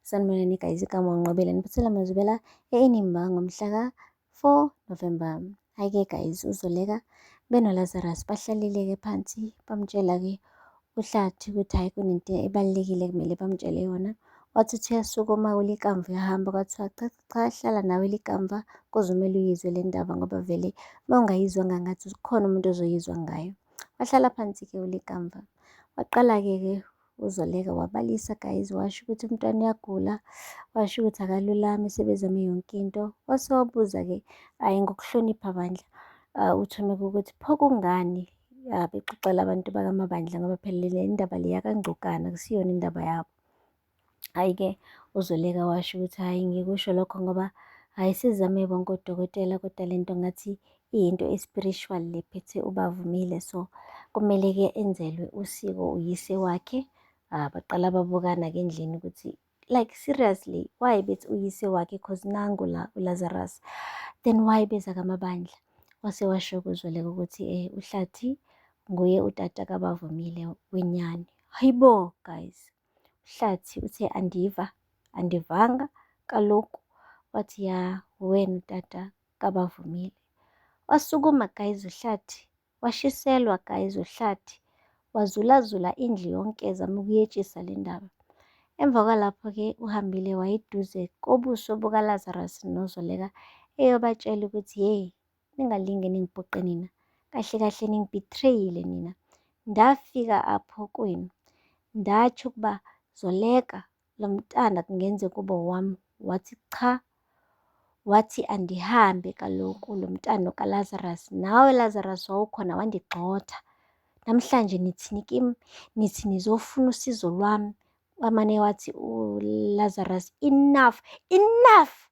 Sanibonani guys, igama uNqobile niphathela amazwibela e-Inimba ngomhla ka-4 November. Hhayi-ke guys, uZoleka benoLazarus bahlalile-ke phansi bamtshela-ke uHlathi ukuthi hhayi kunento ebalulekile ekumele bamtshele yona. Wathi uthi uyasukuma uLikamva uyahamba kwathiwa cha cha cha hlala nawe Likamva kuzomele uyizwe le ndaba ngoba vele uma ungayizwanga ngathi kukhona umuntu ozoyizwa ngayo. Wahlala phansi-ke uLikamva. Waqala-ke ke uZoleka wabalisa guys, washo ukuthi umntwana uyagula, washo ukuthi akalulami sebezame yonke into. Wase wabuza-ke, hhayi ngokuhlonipha bandla, uThumeka ukuthi pho kungani bexoxela abantu bakaMabandla ngoba phela le ndaba le yakaNgcukana akusiyona indaba yabo. Hhayi-ke uZoleka washo ukuthi hhayi ngikusho lokho ngoba hhayi sizame bonke odokotela kodwa le nto ngathi iyinto e-spiritual le phethe uBavumile so kumele-ke enzelwe usiko uyise wakhe. Baqala babukana-ke endlini ukuthi like seriously why bethi uyise wakhe cause nangu la uLazarus then why beza kaMabandla. Wase washo kuZoleka ukuthi uHlathi nguye utata kaBavumile wenyani. Hayibo guys. Hlathi uthe andiva, andivanga kaloku. Wathi ya wena utata kaBavumile. Wasukuma guys uHlathi, washiselwa guys uHlathi, wazulazula indlu yonke ezama ukuyetshisa le ndaba. Emva kwalapho-ke uhambile wayeduze kobuso bukaLazarus noZoleka eyobatshela ukuthi yeyi ningalinge ningibhuqe nina, kahle kahle ningibhitreyile nina. Ndafika apho kwenu ndatsho ukuba Zoleka lo mntana kungenzeka ube owami, wathi cha, wathi andihambe kaloku lo mntana kaLazarus. Nawe Lazarus wawukhona wandigxotha. Namhlanje nithini kim? Nithi nizofuna usizo lwami. Wamane wathi uLazarus enough, enough!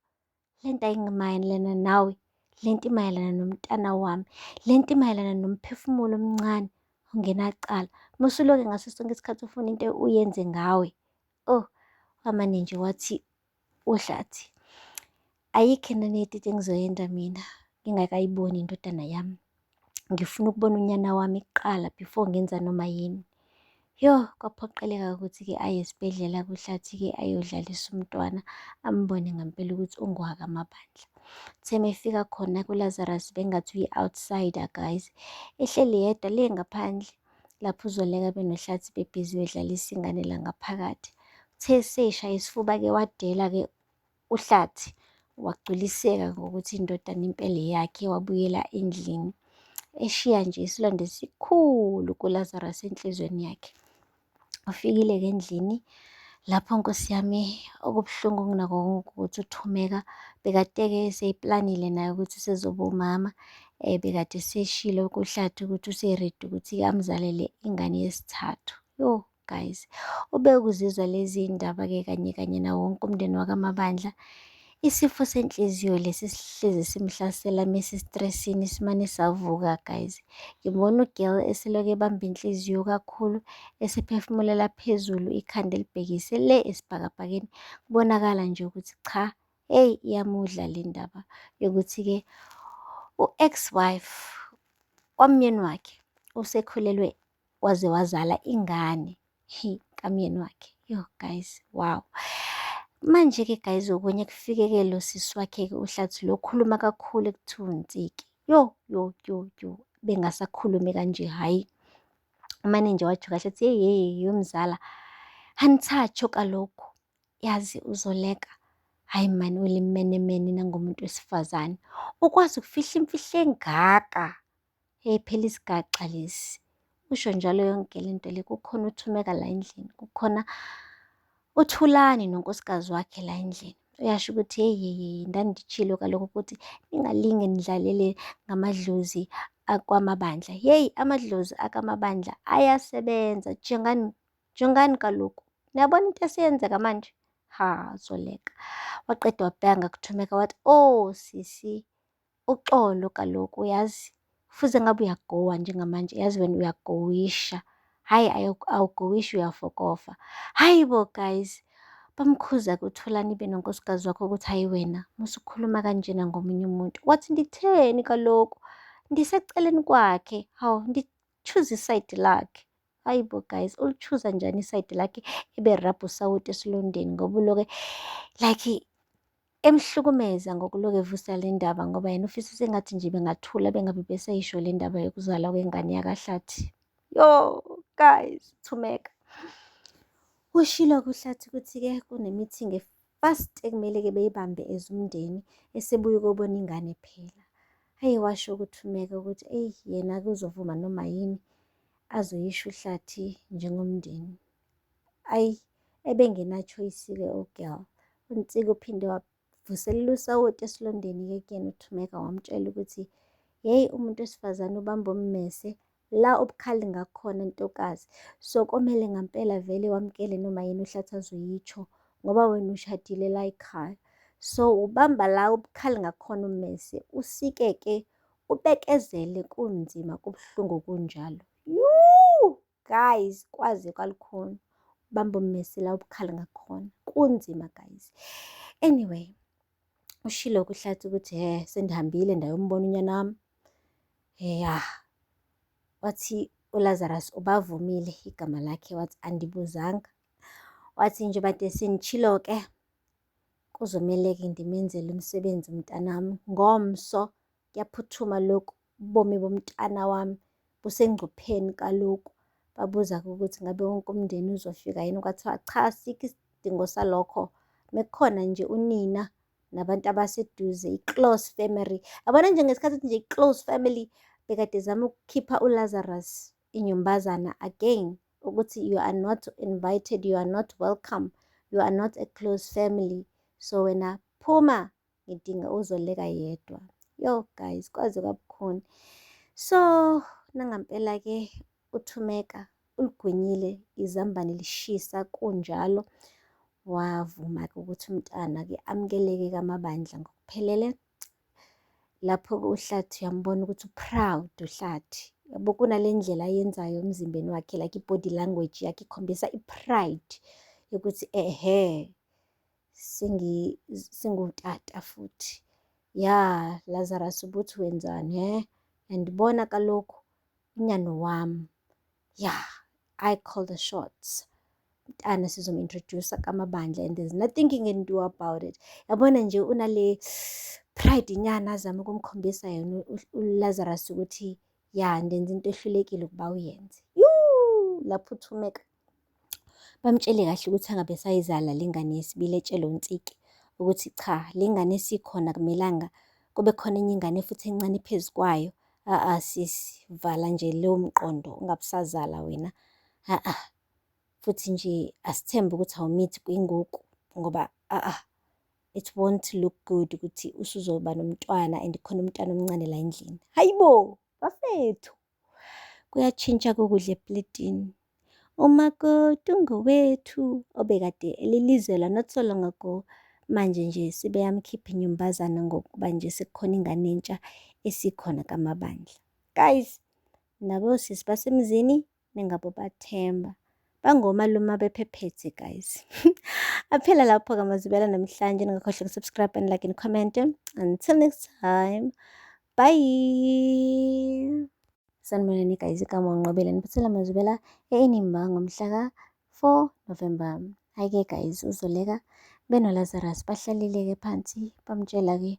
Le nto ayingimayelana nawe, le nto imayelana nomntana wami, le nto imayelana nomphefumulo omncane ongenacala. Musuloke ngaso sonke isikhathi ufuna into uyenze ngawe. Oh, wamane nje wathi uHlathi, ayikho enanetiti engizoyenza mina ngingakayiboni indodana yami. Ngifuna ukubona unyana wami kuqala before ngenza noma yini. Yoh, kwaphoqeleka ukuthi-ke aye esibhedlela kuHlathi-ke ayodlalisa umntwana ambone ngempela ukuthi ungowakaMabandla. Uthe mefika khona kuLazarus bengathi uyi-outsider guys, ehleli yedwa le ngaphandle lapho uZoleka benoHlathi bebhizi bedlalisa ingane la ngaphakathi. Uthe seshaya isifuba-ke wadela-ke uHlathi wagculiseka ngokuthi indodana impela eyakhe wabuyela endlini eshiya nje isilonda esikhulu kuLazarus enhliziyweni yakhe. Ufikile-ke endlini lapho nkosi yami okubuhlungu kunakho konke ukuthi uThumeka bekade-ke eseyiplanile naye ukuthi usezoba umama bekade eseshilo kuHlathi ukuthi useredi ukuthi amzalele ingane yesithathu. Yoh guys, ubekuzizwa lezi ndaba-ke kanye kanye nawo wonke umndeni wakaMabandla. Isifo senhliziyo lesi sihlezi simhlasela mesistressini simane savuka guys. Ngibona ugirl eseloku ebamba inhliziyo kakhulu esephefumulela phezulu ikhanda elibhekise le esibhakabhakeni. Kubonakala nje ukuthi cha, hey iyamudla le ndaba yokuthi-ke u-ex-wife wamyeni wakhe usekhulelwe waze wazala ingane hi kamyeni wakhe. Yo guys, wow. Manje-ke guys okunye kufike-ke lo sisi wakhe-ke uHlathi lo khuluma kakhulu ekuthiwa uNtsiki. Yo yo yo yo bengasakhulumi kanje hhayi. Umane nje wathi kahle ethi hey hey yomzala anithatsho kalokhu yazi uZoleka hayi mani ulimenemene nangomuntu wesifazane ukwazi ukufihla imfihlo engaka. Hey phela isigaxa lesi. Usho njalo yonke le nto le kukhona uThumeka la endlini, kukhona uThulani nonkosikazi wakhe la endlini. Uyasho ukuthi hey hey hey ndanditshilo kaloku ukuthi ningalinge nidlalele ngamadlozi akwaMabandla. Hey amadlozi akaMabandla ayasebenza jongani jongani kaloku. Niyabona into esiyenzeka manje? Ha Zoleka. Waqeda wabheka ngakuThumeka wathi oh sisi Uxolo kaloku uyazi fuze ngabe uyagowa njengamanje yazi wena uyagowisha. Hhayi awugowishi uyafokofa. Hhayi bo guys, bamkhuza-ke uThulani benonkosikazi wakho ukuthi hhayi wena musukhuluma kanjena ngomunye umuntu. Wathi nditheni kaloku ndiseceleni kwakhe, hawu ndi-choose isayidi lakhe. Hayi bo guys, uli-choose-a njani i-side lakhe ebe erabha usawoti esilondeni ngoba uloke like emhlukumeza ngokuloku evusa le ndaba ngoba yena ufisa sengathi nje bengathula bengabe besayisho le ndaba yokuzalwa kwengane yakaHlathi. Yo guys, Thumeka. Ushilo-ke uHlathi ukuthi-ke kune-meeting e-fast ekumele-ke beyibambe as umndeni esebuye ukuyobona ingane phela. Hhayi washo ukuThumeka ukuthi eyi yena-ke uzovuma noma yini azoyisho uHlathi njengomndeni. Ayi ebengena-choice-ke u-girl. UNtsiki uphinde wavuselela usawoti esilondeni-ke kuyena uThumeka wamtshela ukuthi yeyi umuntu wesifazane ubamba ummese la obukhali ngakhona ntokazi. So komele ngampela vele wamukele noma yini uHlathi azoyitsho ngoba wena ushadile la ekhaya. So ubamba la obukhali ngakhona ummese usike-ke ubekezele kunzima kubuhlungu kunjalo. Yuu guys, kwaze kwalukhuni. Bamba ummese la obukhali ngakhona. Kunzima guys. Anyway, ushilo kuHlathi ukuthi he sendihambile ndayombona unyana wami. Ya, wathi uLazarus ubavumile igama lakhe wathi andibuzanga. Wathi nje bade senitshilo-ke kuzomele-ke ndimenzele umsebenzi umntanami ngomso kuyaphuthuma lokhu ubomi bomntana wami busengcupheni kaloku. Babuza-ke ukuthi ngabe wonke umndeni uzofika yini, kwathiwa cha asikho isidingo salokho. Mekukhona nje unina nabantu abaseduze, i-close family. Yabona nje ngesikhathi ethi nje i-close family bekade ezama ukukhipha uLazarus inyumbazana again ukuthi you are not invited, you are not welcome, you are not a close family. So wena phuma ngidinga uZoleka yedwa. Yo guys, kwaze kwabukhuni. So nangampela-ke uThumeka uligwinyile izambane lishisa kunjalo. Wavuma-ke ukuthi umntana-ke amukeleke kamabandla ngokuphelele. Lapho-ke uHlathi uyambona ukuthi u-proud uHlathi. Yabo kunale ndlela ayenzayo emzimbeni wakhe like i-body language yakhe ikhombisa i-pride yokuthi ehhe sengutata futhi. Ya Lazarus ubuthi wenzani he? And bona kaloku unyana wami. Ya, I call the shots. Mntana sizom-introduce-a kamabandla and there's nothing you can do about it. Yabona nje unale pride nyana azama ukumkhombisa yona uLazarus ukuthi ya ndenza into ehlulekile ukuba uyenze. Yuu, lapho uThumeka bamtshele kahle ukuthi angabe esayizala le ngane yesibili etshele uNtsiki ukuthi cha le ngane esikhona akumelanga kube khona enye ingane futhi encane phezu kwayo. A-a sisi, vala nje lowo mqondo ungabe usazala wena. A-a futhi nje asithembe ukuthi awumithi kwingoku ngoba a-a it won't look good ukuthi usuzoba nomntwana and khona umntwana omncane la endlini. Hayibo, bafethu. Kuyatshintsha kokudla epletini. Umakoti ungowethu obekade elilizela not so long ago. Manje nje sebeyamkhipha inyumbazana ngokuba nje sekukhona ingane entsha esikhona kamabandla. Guys, nabo sisi basemzini ningabo bathemba. Bangomalume abephephethe guys. Aphela lapho-ke amazwibela namhlanje. Ningakhohlwa uku-subscribe and like and comment. Until next time. Bye. Sanibonani guys, igama uNqobile niphathela amazwibela e-Inimba ngomhla ka-4 November. Hhayi-ke guys, uZoleka benoLazarus bahlalile-ke phansi bamtshela-ke.